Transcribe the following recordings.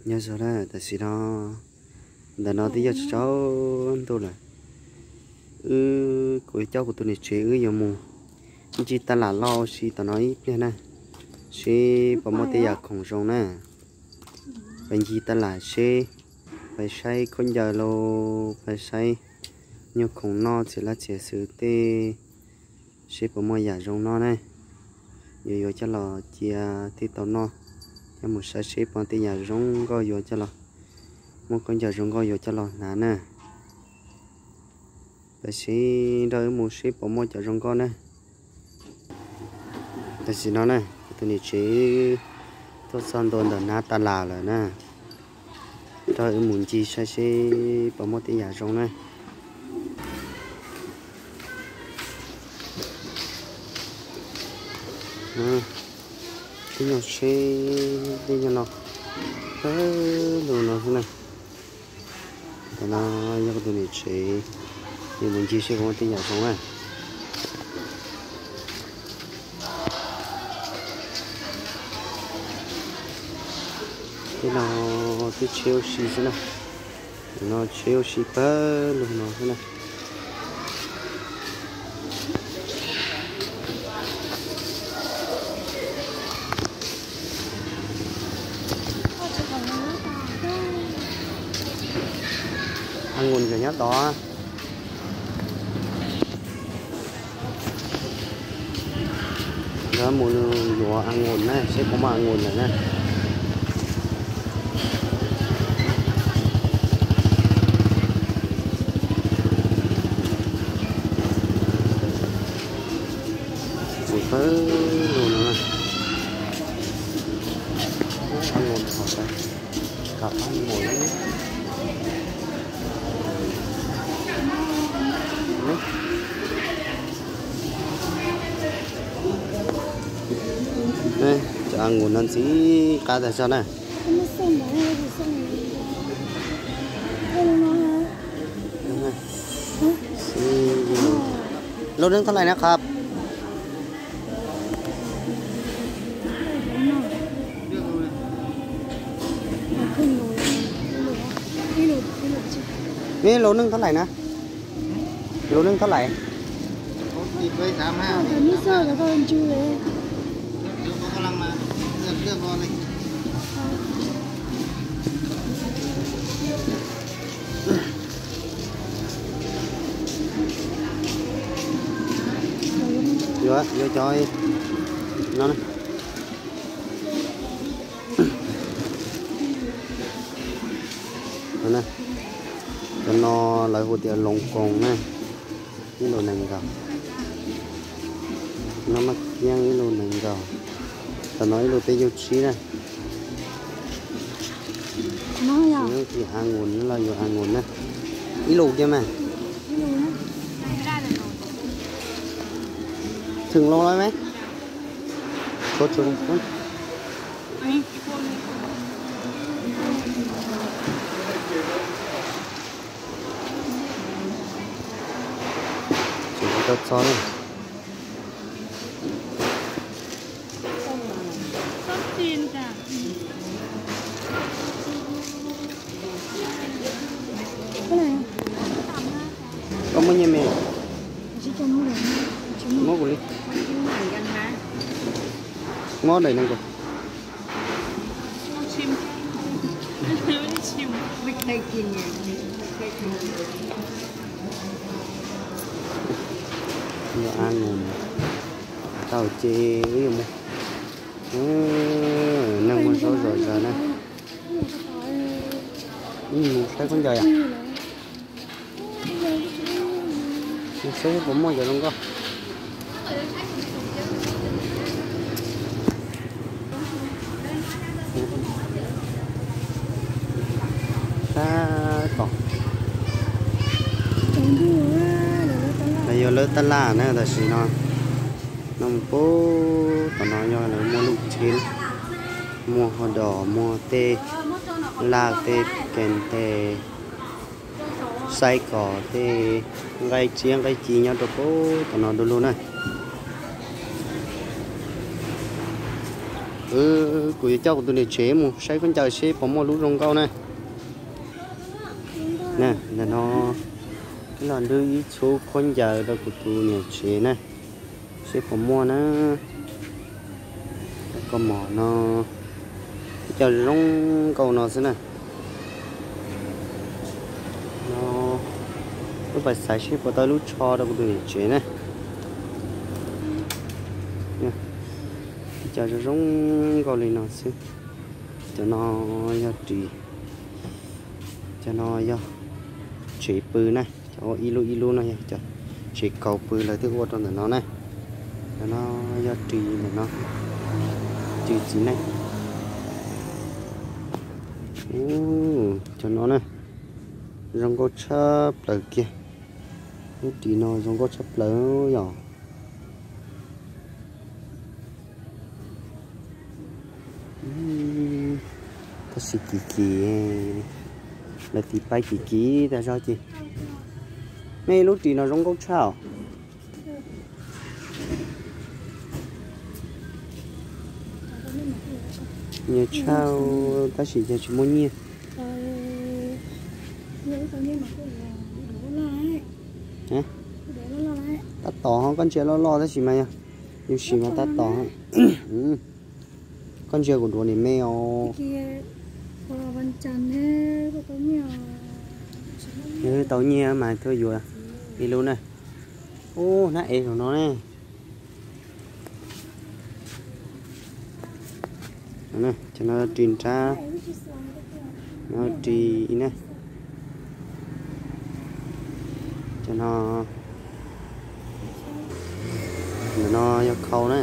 Nyob zoo na, tam sim no ntawm no twb yog tsaus ntuj lawm. Wb, kuv coj kuv tus niam tsev wb yuav mus ncig taj lam loj ua si tom no ib pliag na, seb puas muaj tej yam khoom zoo na. Pais ncig taj lam seb, pais saib khaub ncaws los pais saib nyuag khoom noj txiv laj txiv xwm tej, seb puas muaj yam zoo noj ne. Yuav yuav coj los cia thiaj tau noj. Coj mus saib seb puas tej yam zoo nkauj yuav coj los, muaj khaub ncaws zoo nkauj yuav coj los hnav na. Tam sim nrog wb mus seb puas muaj cov zoo nkauj na. Tam sim no na, kuv tus niam tsev tuaj txog ntua ntawm nab tas las lawm na. Nrog wb mus ncig saib seb puas muaj tej yam zoo na. Tej nyuag tsheb, tej nyuag no, pawg lug no xwb na. Tam no yog kuv tus niam tsev, yuav mus ncig seb puas muaj tej yam zoo na. Tej no twb tsheb ua si xwb na. Tam no tsheb ua si pawg lug no xwb na. A ngus nyob tod. Nkawd mus yuav a ngus na, seb puas muaj a ngus lawm na. Mus pawg lug no na. A ngus hov tas, kab pab mus lawm. Cov a ngus no ntxim qab tas zog na. Lub neej thab lais na qhov? Neb lub neej thab lais na? Lub neej thab lais? Yuav, yuav cov no. Cov no lawv hu tias loos koos na, ib lus nees nkaum. No maj kiab ib lus nees nkaum. Tam no ib lus peb caug tsib na. Yuav a ngus los yuav a ngus na. Ib lus kiag mas. Tshwm loo lawm me. Tsis tau txog na. Koj muab nyiaj me? Muab kuv li. Muab daim nees nkaum. Yuav a ngus tau ces wb yuav mus. Neeg muag zaub zom zaws na. Wb mus saib khaub ncaws yom. Mus saib puas muaj cov zoo nkauj. Sab tom, no yog lawv tab laj na tam sim no. No mus pub tom no yog lawv muag lub tsheb, muag hot dog, muag tej laj tej kees tej xaib kos tej nqaij tsiab nqaij ci nyob rau pub tom no du lug na. Kuv yuav coj kuv tus niam tsev mus saib khaub ncaws seb puas muaj lub zoo nkauj na. Ntawm no los nrhiav ib txhub khaub ncaws rau kuv tus niam tsev na, seb puas muaj na. Koj mom no, ib co zoo nkauj no xwb na. No, wb pais xaiv seb puas tau lub tsho rau kuv tus niam tsev na. Ib co zoo zoo nkauj li no xwb. Cov no yog ris, cov no yog tsev pw na. Cov ib lub ib lub no yog cov tsev kaus pw lawv twb ua rau ntawm no na. Cov no yog ris ntawm no, ris txiv neej. Cov no na, zoo nkauj tshaj plaws kiag. Lub ris no zoo nkauj tshaj plaws yom. Tab sis kim kim, lawv tiv paib kim kim tas zog ces. Nej lub ris no zoo nkauj tshaj os. Nyias tshaj, tab sis yog tsis muaj nyiaj. Tab tom ho koj ntsia loj loj tab sis mas yog, yus sim mas tab tom. Koj ntsia kuv duav niam me os. Tau nyiaj mas tuaj yuav ib lub na. Ub, hnab ev saum no ne. Cov no ris nrab, no ris ne. Cov no, ntawm no yog khau na,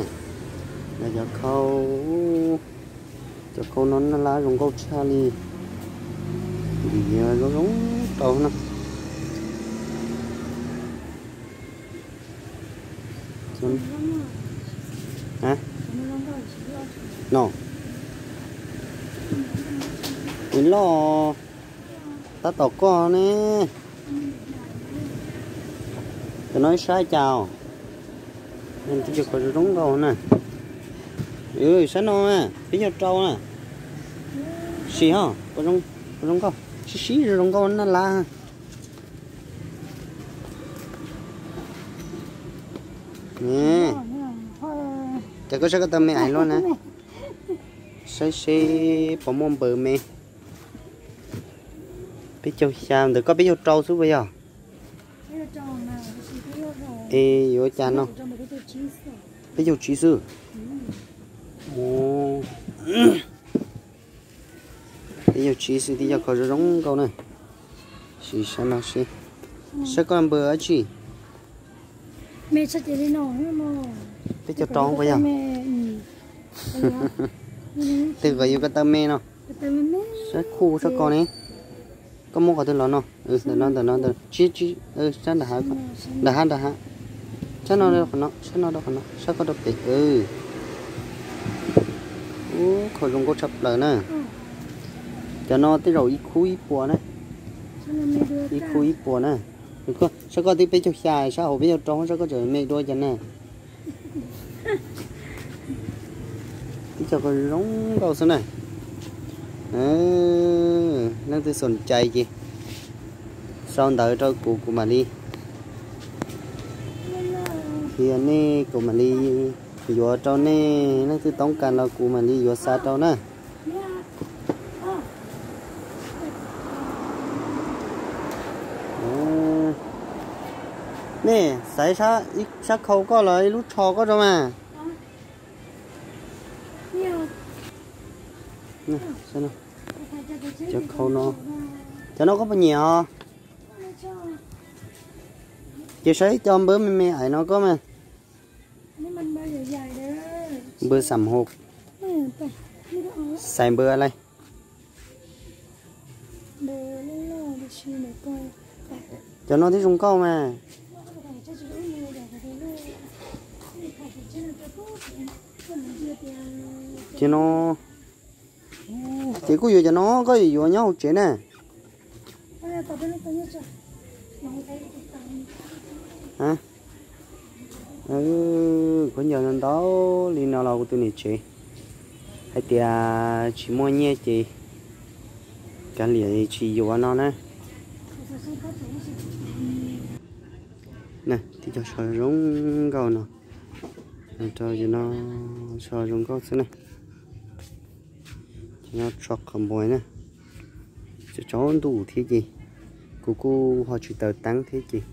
yog cov khau. Cov khau no naj lab zoo nkauj tshaj li, zoo zoo rau na. No, loj, tab tom koj ne. Cov no ib sab cas os. Tib co khau zoo zoo nkauj na. Sab no, peb caug rau na. Sim ho, zoo nkauj, sib sib zoo nkauj naj lab. Ces koj saib koj tau me ais luaj na. Saib seb puas muaj npaws me. Peb caug xya ntawm koj peb caug rau xwb puas yog? Es yuav cas no? Peb caug tsib xwb. Peb caug tsib xwb, tib co khau zoo zoo nkauj na. Sim saib no seb, saib koj npaws dab tsi. Peb caug rau puas yog? Twb kom yus ko taw me no. Saib khuj sab ko ne. Koj muab qhov twg los no? Ntawm no, ntawm no, ntawm, sab nram hav, nram hav, nram hav. Sab no rau qhov no, sab no rau qhov no, sab ko rau pem. Ub, khau zoo nkauj tshaj plaws na. Cov no tej zaum ib khub ib puas na. Ib khub ib puas na. Sab koj twb peb caug xya, sab hauv peb caug rau, sab koj tseem me dua cas na. Ib co khau zoo nkauj xwb na. Leej twg xom cai ces sau ntawv rau kuv, kuv mam li qhia nej, kuv mam li yuav rau nej. Leej twg toob kas los kuv mam li yuav xa rau na. Nej xaiv sab khau koj los ib lub tsho koj rau mas. Cov khau no, cov no koj puas nyiam os? Ces saib cov npawb me me ais no koj mas. Npawb xam hauv, xaiv npawb lawm. Cov no twb zoo nkauj mas. Ces no, ces kuj yuav cov no, koj yuav yuav nyob hauv tsev na. Khaub ncaws ntau li no los kuv tus niam tsev. Hais tias tsis muaj nyiaj ces kav liam tsis yuav no na. Tib co tsho zoo nkauj no, rau no tsho zoo nkauj xwb na. Ces no tsho qhov npua na, tsaus ntuj thiab ces kuv kuj ho tsis taws teeb thiab ces,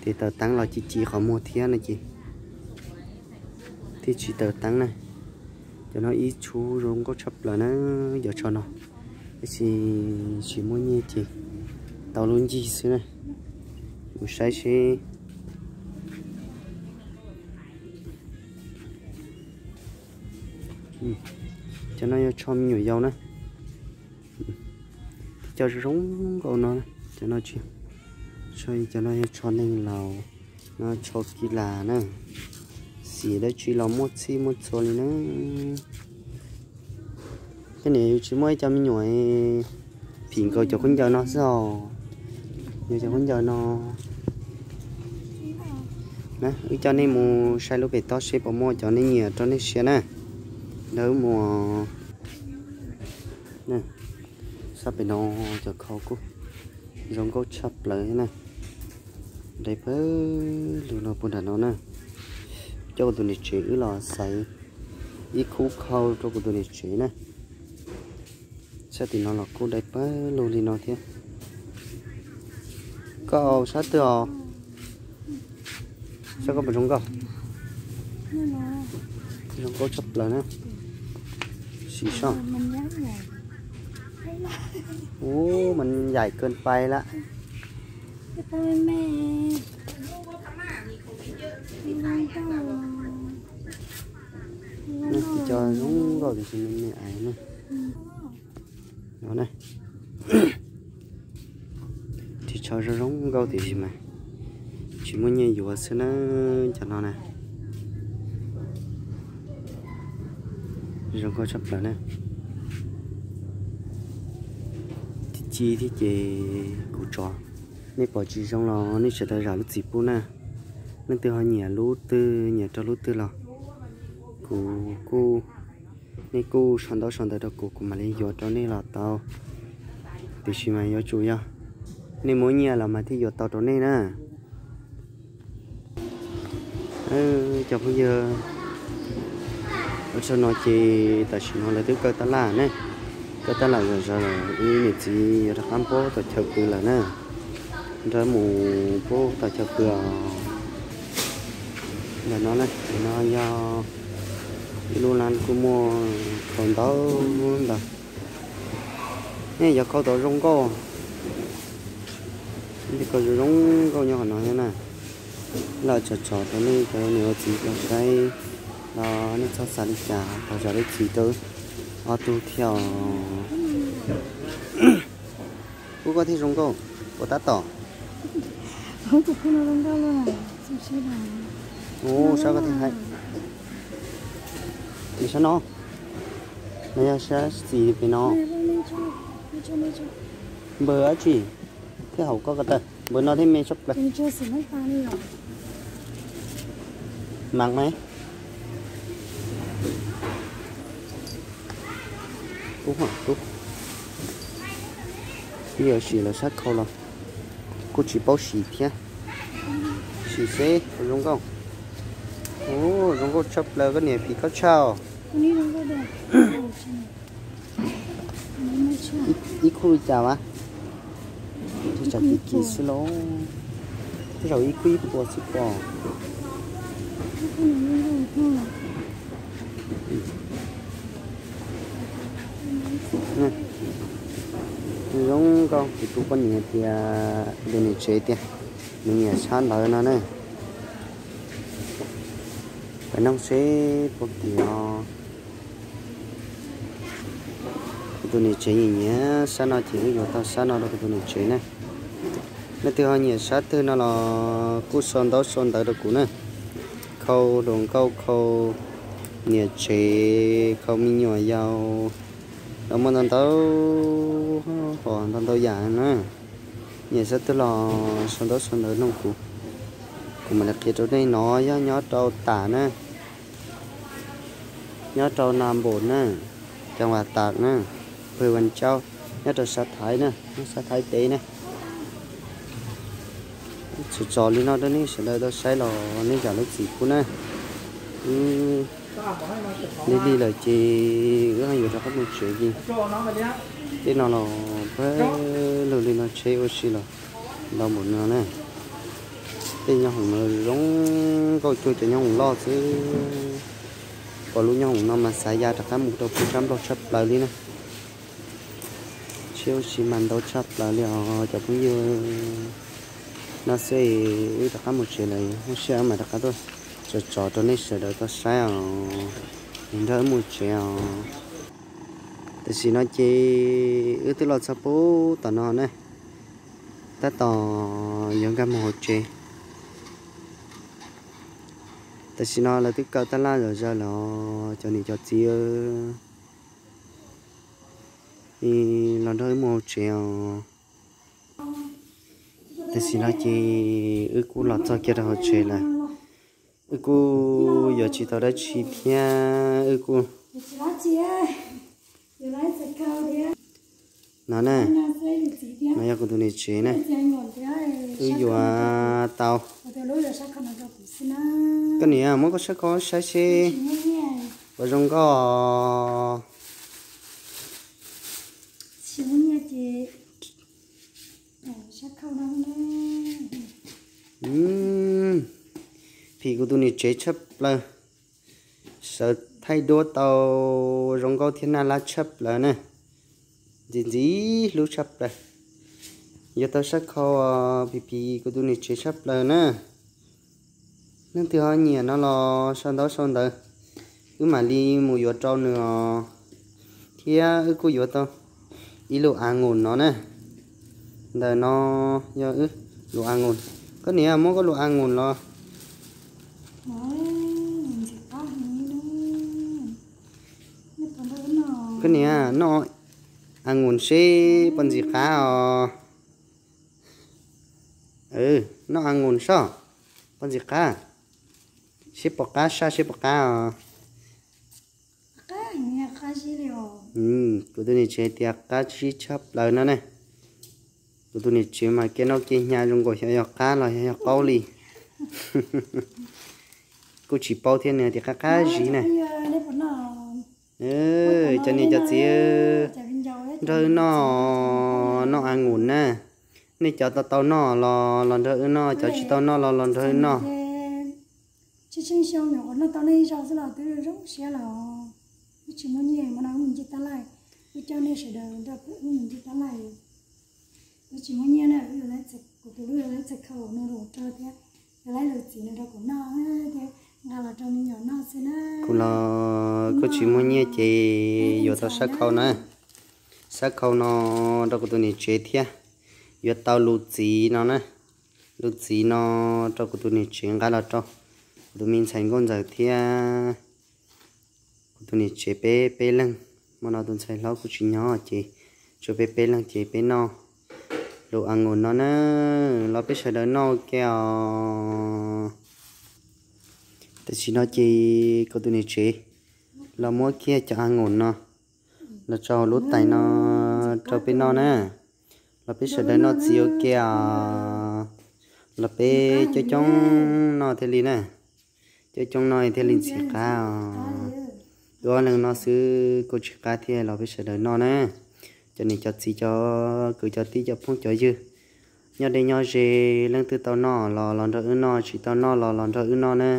ces taws teeb los ci ci qhov muag thiab no ces thiaj tsis taws teeb na. Cov no ib txhub zoo nkauj tshaj plaws na, cov tsho no, tab sis tsis muaj nyiaj ces tau lub ncig xwb na. Mus saib seb. Cov no yog tsho me nyuam yaus na. Tib co zoo nkauj no, cov no tsis, cov no yog tsho neeg laus, no tsho kis las na. Xim dab tsi los muaj txhij muaj txhua li na. Tej niam yus tsis muaj ib co me nyuam phim nkaus cov khaub ncaws no xwb os. Yog cov khaub ncaws no na, wb coj nej mus saib lub pem toj seb puas muaj cov nej nyiam rau nej siab na. Ntawd mus sab pem no, cov khau kuj zoo nkauj tshaj plaws na. Dai pawg lug no puag nram no na. Coj kuv tus niam tsev wb los xaiv ib khub khau rau kuv tus niam tsev na. Sab tim no los kuj dai pawg lug li no thiab. Koj sab twg os? Sab koj puas zoo nkauj? Zoo nkauj tshaj plaws na. Sim soj. Ub, mas yaim kawg pais lawm. Cov zoo nkauj tiam sis me me ais na. No na. Ris tsho zoo zoo nkauj tiam sis mas tsis muaj nyiaj yuav xwb na. Cov no na, zoo nkauj tshaj plaws na. Ci thiab ces kuv tso, nej pom tsis zoo los nej sawv daws zam lub txim pub na. Leej twg ho nyiam lub twg nyiam rau lub twg los kuv kuj, nej kuj sau ntaub sau ntawv rau kuv, kuv mam li yuav rau nej los tau. Tiam sis mas yuav tsum yog nej muab nyiaj los mas thiaj yuav tau rau nej na. Cov phooj ywg, ua tsaug no ces tam sim no lawv twb kaw tab laj ne, kaw tab laj zom zaws lawm, wb niam txiv yuav rov qab pub tom chaw pw lawm na. Nrog mus pub tom chaw pw os. Ntawm no na, no yog ib lub lab kuj muaj khau ntau ntau. Nej yuav khau tau zoo nkauj, tej khau zoo zoo nkauj nyob qhov no thiab na. Lawv tso tso rau nej cov niam ua txiv tau saib los nej txhob xav li cas, thov zam lub txim rau ob tug thiab os. Ub, koj thiaj zoo nkauj, puas tab tom? Ub, sab koj thiaj haib. Sab no, no yog sab xis pem no. Npawg dab tsi thiaj haum koj ko taw, npawg no thiaj me tshaj plaws. Mas mas, tub, tub, yuav sim lawv sab khau los kuj tsis paub sim thiab. Sim seb puas zoo nkauj. Ub, zoo nkauj tshaj plaws, koj niam phim koj tshaj. Ib khub li cas mas? Tsam kim kim xwb lauj. Tej zaum ib khub ib puas xwb pom. Zoo nkauj, kuv tus poj niam tias, kuv tus niam tsev tias nws nyiam sab ntawd no ne. Pab noog seb puas kim os. Kuv tus niam tsev nyiam nyiam sab no ces wb yuav tau sab no rau kuv tus niam tsev na. Leej twg ho nyiam sab twg no los kuj sau ntaub sau ntawv rau kuv na. Khau hluas nkauj, khau niam tsev, khau me nyuam yaus, los muaj ntau ntau, ho ntau ntau yam na. Nyiam sab twg los sau ntaub sau ntawv nug kuv, kuv mam li qhia rau nej. No yog nyob rau tam na. Nyob rau Nam Npum na, Cam Vam Tam na, Pw Vam Cauj, nyob rau sab Thaib na, nyob sab Thaib teb na. Txhua txhua li no rau nej sawv daws tau saib los nej zam lub txim pub na. Wb lig lig lawm ces wb yuav rov qab mus tsev ces tej no los pab lug li no tsheb ua si los ntau npaum no na. Tej nyob hoom no zoo nkauj cuag cov nyob hoom loj xwb. Pom lub nyob hoom no mas xav ya rov qab mus rau pem sab Nplog tshaj plaws li na. Tsheb ua si mas ntau tshaj plaws li os cov phooj ywg. No xwb wb rov qab mus tsev lawm, muaj siab mas rov qab tuaj tsom tsom rau nej sawv daws tau saib os. Nrog wb mus tsev os. Tam sim no ces wb twb los txog pub tom no na, tab tom yuav nkag mus hauv tsev. Tam sim no lawv twb kaw tab laj zom zaws lawm os cov niam cov txiv. Los nrog wb mus hauv tsev os. Tam sim no ces wb kuj los txog kiag rau hauv tsev lawm. Wb kuj yuav tsis tau dab tsi thiab wb kuj no na. No yog kuv tus niam tsev na. Wb yuav tau. Koj niam, muab koj sab khau saib seb puas zoo nkauj. Phim kuv tus niam tsev tshaj plaws. Sawv thaij duab tau zoo nkauj thiab naj lab tshaj plaws na. Ntxim ntxim hlub tshaj plaws. Yuav tau sab khau phim phim kuv tus niam tsev tshaj plaws na. Leej twg ho nyiam no los sau ntaub sau ntawv, wb mam li mus yuav rau nws os. Thiab wb kuj yuav tau ib lub a ngus no na. Ntawm no yog wb lub a ngus. Koj niam, muab koj lub a ngus los. Koj niam, noj a ngus seb puas ntxim qab os. Noj a ngus soj, puas ntxim qab, seb puas qab saj seb puas qab os. Kuv tus niam tsev tias qab zib tshaj plaws no ne. Kuv tus niam tsev mas kev noj kev hnyav zoo nkaus xyov yog qab los xyov yog qaub li. Kuj tsis paub thiab, nws tias qab qab zib ne. Cov niam cov txiv, nrog wb noj, noj a ngus na. Nej cov tau tau noj los los nrog wb noj, cov tsis tau noj los los nrog wb noj. Tsis tsheej xyoo nyuam qhuav noj tau nej ib zaug xwb los twb zoo siab lawm. Wb tsis muaj nyiaj, hmo no wb mus ncig tab laij, wb coj nej sawv daws nrog wb mus ncig tab laij. Wb tsis muaj nyiaj na, kuv tus hlub yuav txhais khau no rau thiab, yuav lub txiv no rau kuv noj thiab, nqa los rau me nyuam noj xwb na. Kuv los kuj tsis muaj nyiaj ces yuav tau sab khau na. Sab khau no rau kuv tus niam tsev thiab, yuav tau lub txiv no na. Lub txiv no rau kuv tus niam tsev nqa los rau kuv tus me ntxhais nkauj ntxawm thiab kuv tus niam tsev peb peb leeg. Hmo no tus ntxhais hlob kuj tsis nyob ces tsuas peb peb leeg ces peb noj lub a ngus no na. Los peb sawv daws noj ua ke os. Tam sim no ces kuv tus niam tsev los muab kiag cov a ngus no los tso hauv lub tais no rau peb noj na. Los peb sawv daws noj txiv ua ke os. Los peb coob coob noj thiaj li na. Coob coob noj thiaj li ntxim qab os. Wb ob leeg noj xwb kuj tsis qab thiab, los peb sawv daws noj na. Cov niam cov txiv, cov kwv cov tij, cov phooj cov ywg, nyob deb nyob ze, leej twg tau noj los los nrog wb noj, tsis tau noj los los nrog wb noj na.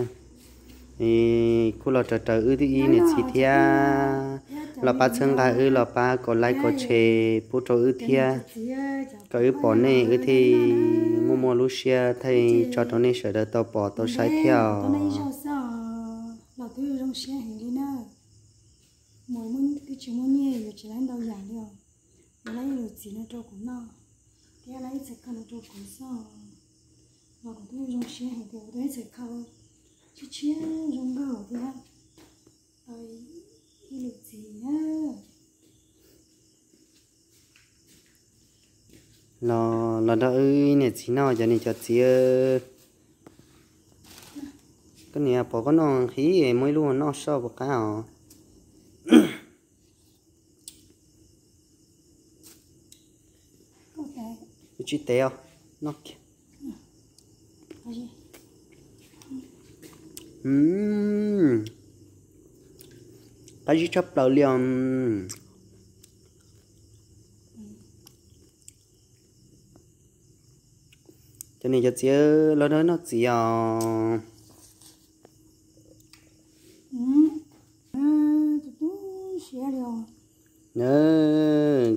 Kuj los raws raws wb twb ib niam txiv thiab, los pab txhawb nqa wb, los pab kom like kom share pub rau wb thiab, kom wb pom nej wb thiaj muaj muaj lub siab thaij tso rau nej sawv daws tau pom tau saib thiab os. Mas twb tsis muaj nyiaj yuav tsis laib ntau yam li os. Yuav laib ib lub txiv no rau kuv noj, thiab laib ib txhais khau no rau kuv xoj, los kuv twb zoo siab hais tias kuv tau ib txhais khau tshiab tshiab zoo nkauj thiab tau ib lub txiv na. Los los nrog wb niam txiv noj, cov niam cov txiv. Koj niam, pom koj noj nqhis muaj ib lub noj soj puas qab os? Tsis tev os, noj kiag. Qab zib tshaj plaws li os. Cov niam cov txiv, los nrog noj txiv os.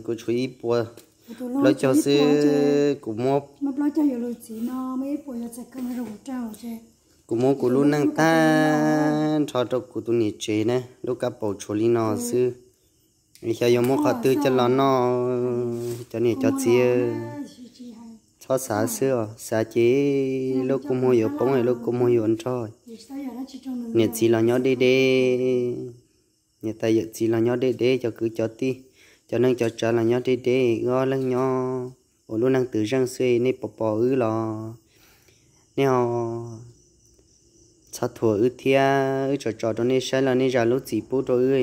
Kuv tshuav ib puas plaub caug xwb, kuv muab, kuv muab kuv lub neej tag nrho rau kuv tus niam tsev na, lub kab paus tshuav li no xwb. Xyov yuav muab qhov twg coj los noj, cov niam cov txiv, txhob xav xwb os, xav ces lub kua muag yuav poob, lub kua muag yuav nrog. Niam txiv los nyob deb deb, niam tais yawm txiv los nyob deb deb, cov kwv cov tij, cov neej cov tsav los nyob deb deb, wb ob leeg nyob ua lub neej twm zeej xwb, nej pom pom wb los nej ho txhob thuam wb thiab, wb tsom tsom rau nej saib los nej zam lub txim pub rau wb,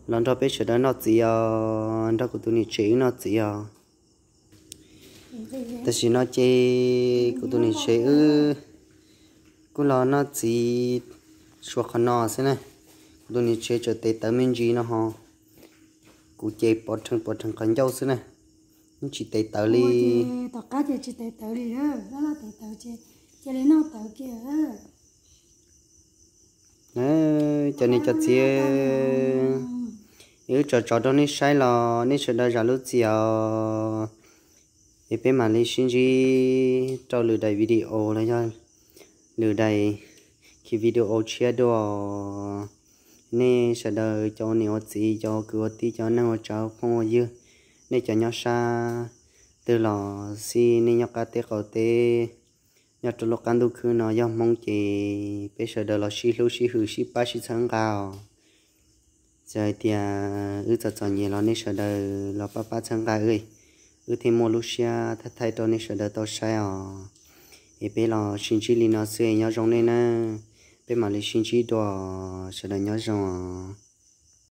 los nrog peb sawv daws noj txiv os, nrog kuv tus niam tsev wb noj txiv os. Tam sim no ces kuv tus niam tsev wb kuj los noj txiv suav qhov no xwb na. Kuv tus niam tsev tseem tev tawv me ntsis no ho, kuv ces pov rhees pov rhees qhov ncauj xwb na, yeej tsis tev tawv li. Tom qab ces tsis tev tawv li, tev tawv ces cia li noj tawv kiag. Cov niam cov txiv, wb tsom tsom rau nej saib los nej sawv daws zam lub txim os. Es peb mam li sib ntsib rau lwm daim video los yog lwm daim video tshiab dua. Nej sawv daws cov ua niam ua txiv, cov ua kwv ua tij, cov neej ua tsav phooj ua ywg, nej cov nyob sab twg los xij, nej nyob qab teb qaum teb, nyob rau lub qab ntuj khwb no yog Hmoob ces peb sawv daws los sib hlub sib hwm sib pab sib txhawb nqa os. Txawm hais tias wb txom txom nyem los nej sawv daws los pab pab txhawb nqa wb, wb thiaj muaj lub siab thaij thaij rau nej sawv daws tau saib os. Es peb los sib ntsib li no xwb, nyob zoo nej nawb. Peb mam li sib ntsib dua, sawv daws nyob zoo os.